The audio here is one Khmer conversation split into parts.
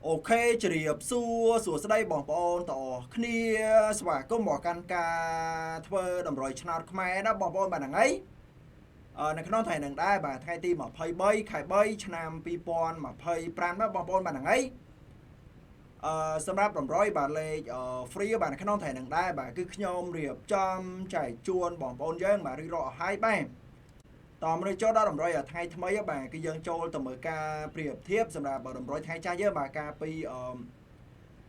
OK ជម្រាបសួរសួស្តីបងប្អូនទាំងអស់គ្នាស្វាគមន៍មកកាន់ការធ្វើតម្រុយឆ្នោតខ្មែរណាបងប្អូនបាទហ្នឹងហើយនៅក្នុងថ្ងៃហ្នឹងដែរបាទថ្ងៃទី23ខែ3ឆ្នាំ2025ណាបងប្អូនបាទហ្នឹងហើយសម្រាប់តម្រុយបាទលេខ free បាទនៅក្នុងថ្ងៃហ្នឹងដែរបាទគឺខ្ញុំរៀបចំចែកជូនបងប្អូនយើងបាទរៀបរាប់ឲ្យហើយបាទតមនេះចូលដល់តម្រុយថ្ងៃថ្មីបាទគឺយើងចូលទៅមើលការប្រៀបធៀបសម្រាប់តម្រុយថ្ងៃចាស់យើងបាទការពីអឺ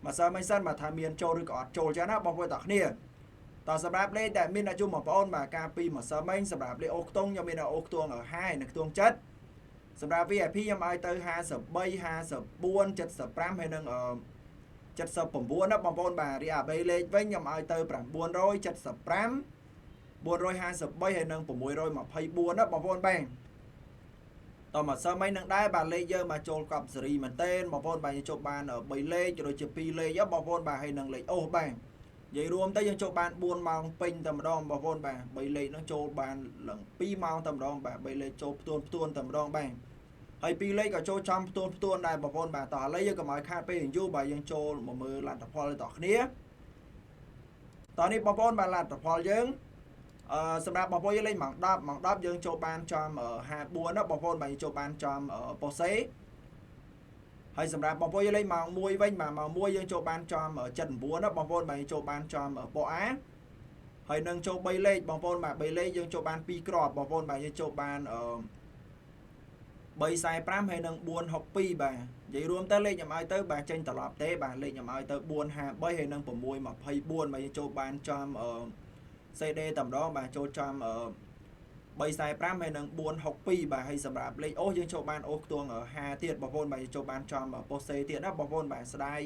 ម្សិលមិញសិនបាទថាមានចូលឬក៏អត់ចូលចឹងណាបងប្អូនទាំងគ្នាតសម្រាប់លេខដែលមានអាយុបងប្អូនបាទការពីម្សិលមិញសម្រាប់លេខអូខ្ទង់ខ្ញុំមានអូខ្ទង់5និងខ្ទង់7សម្រាប់ VIP ខ្ញុំឲ្យទៅ53 54 75ហើយនិង79ណាបងប្អូនបាទរីអា3លេខវិញខ្ញុំឲ្យទៅ975 453ហើយនិង624ណាបងប្អូនបាទតមកសើមិញនឹងដែរបាទលេខយើងមកចូលកប់សេរីមែនទែនបងប្អូនបាទយើងចូលបាន3លេខដូចជា2លេខបងប្អូនបាទហើយនឹងលេខអូសបាទនិយាយរួមទៅយើងចូលបាន4ម៉ោងពេញតែម្ដងបងប្អូនបាទ3លេខហ្នឹងចូលបានឡើង2ម៉ោងតែម្ដងបាទ3លេខចូលផ្ទួនផ្ទួនតែម្ដងបាទហើយ2លេខក៏ចូលចំផ្ទួនផ្ទួនដែរបងប្អូនបាទតោះឥឡូវយើងកុំឲ្យខាតពេលយូរបាទយើងចូលមកមើលលទ្ធផលដល់គ្នាតោះនេះបងប្អូនបាទលទ្ធផលយើងសម្រាប់បងប្អូនយើងលេងម៉ោង10ម៉ោង10យើងចូលបានចំ54ណាបងប្អូនបាទយើងចូលបានចំប៉ូសេហើយសម្រាប់បងប្អូនយើងលេងម៉ោង1វិញបាទម៉ោង1យើងចូលបានចំ79ណាបងប្អូនបាទយើងចូលបានចំប៉ូអាហើយនឹងចូល3លេខបងប្អូនបាទ3លេខយើងចូលបាន2គ្រាប់បងប្អូនបាទយើងចូលបាន345ហើយនឹង462បាទនិយាយរួមទៅលេខខ្ញុំឲ្យទៅបាទចេញត្រឡប់ទេបាទលេខខ្ញុំឲ្យទៅ453ហើយនឹង624បាទយើងចូលបានចំCD តែម្ដងបាទចូលចំ345ហើយនឹង462បាទហើយសម្រាប់លេខអូសយើងចូលបានអូសខ្ទង់5ទៀតបងប្អូនបាទយើងចូលបានចំប៉ុស្សេទៀតណាបងប្អូនបាទស្ដាយ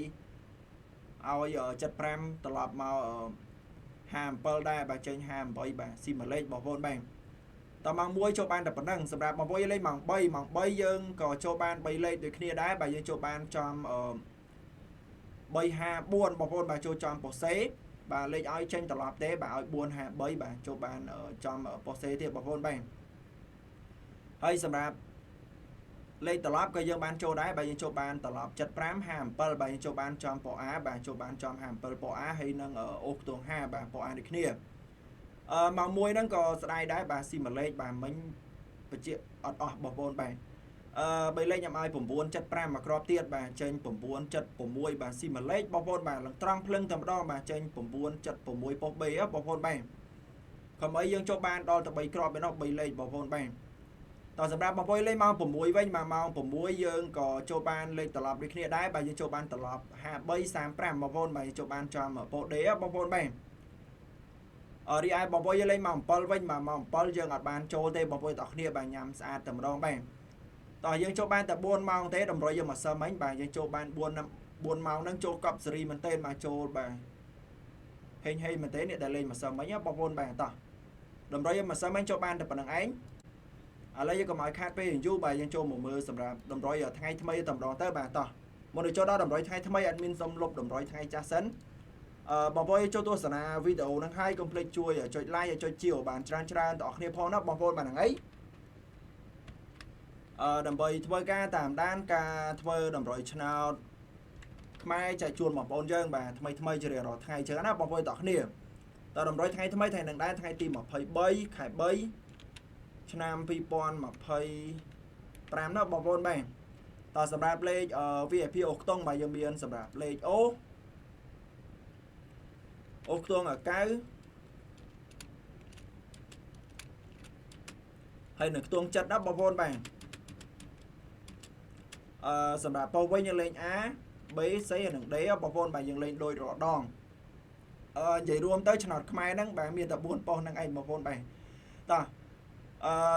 ឲ្យ75ត្រឡប់មក57ដែរបាទចេញ58បាទស៊ីមួយលេខបងប្អូនបាទតម៉ោង1ចូលបានតែប៉ុណ្ណឹងសម្រាប់បងប្អូនលេខម៉ោង3ម៉ោង3យើងក៏ចូលបាន3លេខដូចគ្នាដែរបាទយើងចូលបានចំ354បងប្អូនបាទចូលចំប៉ុស្សេបាទលេខឲ្យចេញត្រឡប់ទេបាទឲ្យ453បាទចូលបានចំប៉ុស្សេទៀតបងប្អូនបាទហើយសម្រាប់លេខត្រឡប់ក៏យើងបានចូលដែរបាទយើងចូលបានត្រឡប់75 57បាទយើងចូលបានចំប៉អាបាទចូលបានចំ57ប៉អាហើយនឹងអូសខ្ទង់5បាទប៉អាដូចគ្នាម៉ោង1ហ្នឹងក៏ស្ដាយដែរបាទស៊ីមួយលេខបាទមិញបជាអត់អស់បងប្អូនបាទបីលេខខ្ញុំឲ្យ975មកគ្រាប់ទៀតបាទចេញ976បាទស៊ីមួយលេខបងប្អូនបាទឡើងត្រង់ភ្លឹងតែម្ដងបាទចេញ976ប៉ុស្ B បងប្អូនបាទខំអីយើងចូលបានដល់ទៅ3គ្រាប់ឯនោះ3លេខបងប្អូនបាទតសម្រាប់បងប្អូនលេខម៉ោង6វិញបាទម៉ោង6យើងក៏ចូលបានលេខត្រឡប់ដូចគ្នាដែរបាទយើងចូលបានត្រឡប់53 35បងប្អូនបាទយើងចូលបានចំពោដេបងប្អូនបាទរីឯបងប្អូនយើងលេងម៉ោង7វិញបាទម៉ោង7យើងអត់បានចូលទេបងប្អូនទាំងគ្នាបាទញ៉ាំស្អាតតែម្ដងបាទតោះយើងចូលបានតែ4ម៉ោងទេតម្រុយយើងមកសឹមមិញបាទយើងចូលបាន4ម៉ោងហ្នឹងចូលកប់សេរីមែនទេបាទចូលបាទហេងហេងមែនទេនេះដែលលេងមកសឹមមិញបងប្អូនបាទតោះតម្រុយយើងមកសឹមមិញចូលបានតែប៉ុណ្្នឹងឯងឥឡូវយើងកុំឲ្យខាតពេលយូរបាទយើងចូលមកមើលសម្រាប់តម្រុយថ្ងៃថ្មីតែម្ដងទៅបាទតោះមុននឹងចូលដល់តម្រុយថ្ងៃថ្មីអត់មានសុំលុបតម្រុយថ្ងៃចាស់សិនបងប្អូនចូលទស្សនាវីដេអូហ្នឹងហើយកុំភ្លេចជួយចុច like ចុចជាវបានច្រើនច្រើនទាំងអស់គ្នាផងណាបងប្អូនបាទហ្នឹងឯងដើម្បីធ្វើការតាមដានការធ្វើតម្រុយឆ្នោតខ្មែរចែកជូនបងប្អូនយើងបាទថ្មីថ្មីជារៀងរាល់ថ្ងៃចឹងណាបងប្អូនទាំងគ្នាតតម្រុយថ្ងៃថ្មីថ្ងៃនឹងដែរថ្ងៃទី23ខែ3ឆ្នាំ2025ណាបងប្អូនបាទតសម្រាប់លេខ VIP អូខ្ទង់បាទយើងមានសម្រាប់លេខអូអូខ្ទង់9ហើយនៅខ្ទង់7ណាបងប្អូនបាទសម្រាប់ប៉ុស្វិញយើងលេង A B C និង D បងប្អូនបាទយើងលេងដូចរដងនិយាយរួមទៅឆ្នោតខ្មែរហ្នឹងបាទមានតែ4ប៉ុស្ហ្នឹងឯងបងប្អូនបាទតោះ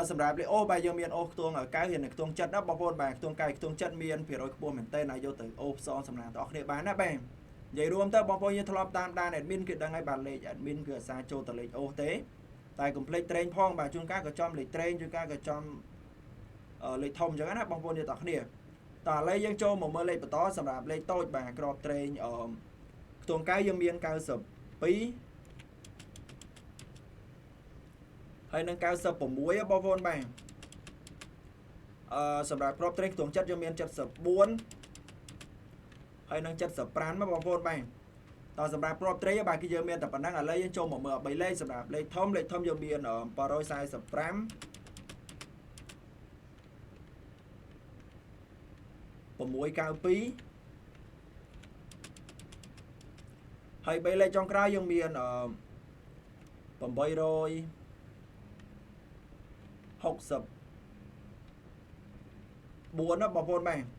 សម្រាប់លេខអូបាទយើងមានអូខ្ទង់9ហើយនិងខ្ទង់7ណាបងប្អូនបាទខ្ទង់9ខ្ទង់7មានភាគរយខ្ពស់មែនទែនឲ្យយកទៅអូផ្សងសំណាងទាំងអស់គ្នាបានណាបាទនិយាយរួមទៅបងប្អូនយើងធ្លាប់តាមដាន admin គឺដឹងហើយបាទលេខ admin គឺអាសាចូលទៅលេខអូទេតែកុំភ្លេចត្រេងផងបាទជួនកាលក៏ចំលេខត្រេងជួនកាលក៏ចំលេខធំអញ្ចឹងណាបងប្អូនយើងទាំងគ្នាតោះឥឡូវយើងចូលមកមើលលេខបន្តសម្រាប់លេខតូចបាទក្របត្រេងខ្ទង់9យើងមាន92ហើយនឹង96បងប្អូនបាទសម្រាប់ក្របត្រេងខ្ទង់7យើងមាន74 ហើយនឹង75មកបងប្អូនបាទ។ តសម្រាប់គ្រាប់ត្រីបាទគឺយើងមានតែប៉ុណ្ណឹងឥឡូវយើងចូលមកមើល3លេខសម្រាប់លេខធំលេខធំយើងមាន745 692ហើយ3លេខចុងក្រោយយើងមាន864ណាបងប្អូនបាទ។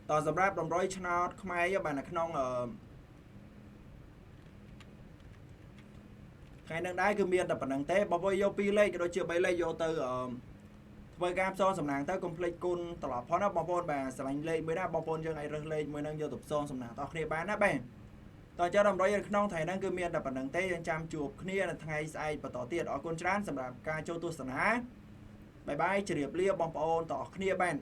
តសម្រាប់តម្រុយឆ្នោតខ្មែរបាទនៅក្នុងថ្ងៃនឹងដែរគឺមានតែប៉ុណ្្នឹងទេបងប្អូនយក2លេខក៏ដូចជា3លេខយកទៅធ្វើការផ្សងសំណាងទៅកុំភ្លេចគុណត្រឡប់ផងណាបងប្អូនបាទស្រឡាញ់លេខមួយណាបងប្អូនយើងអាចរើសលេខមួយហ្នឹងយកទៅផ្សងសំណាងតគ្នាបានណាបាទ។ តើចាតម្រុយនៅក្នុងថ្ងៃហ្នឹងគឺមានតែប៉ុណ្្នឹងទេយើងចាំជួបគ្នានៅថ្ងៃស្អែកបន្តទៀតអរគុណច្រើនសម្រាប់ការចូលទស្សនាបាយបាយជម្រាបលាបងប្អូនតគ្នាបាទ។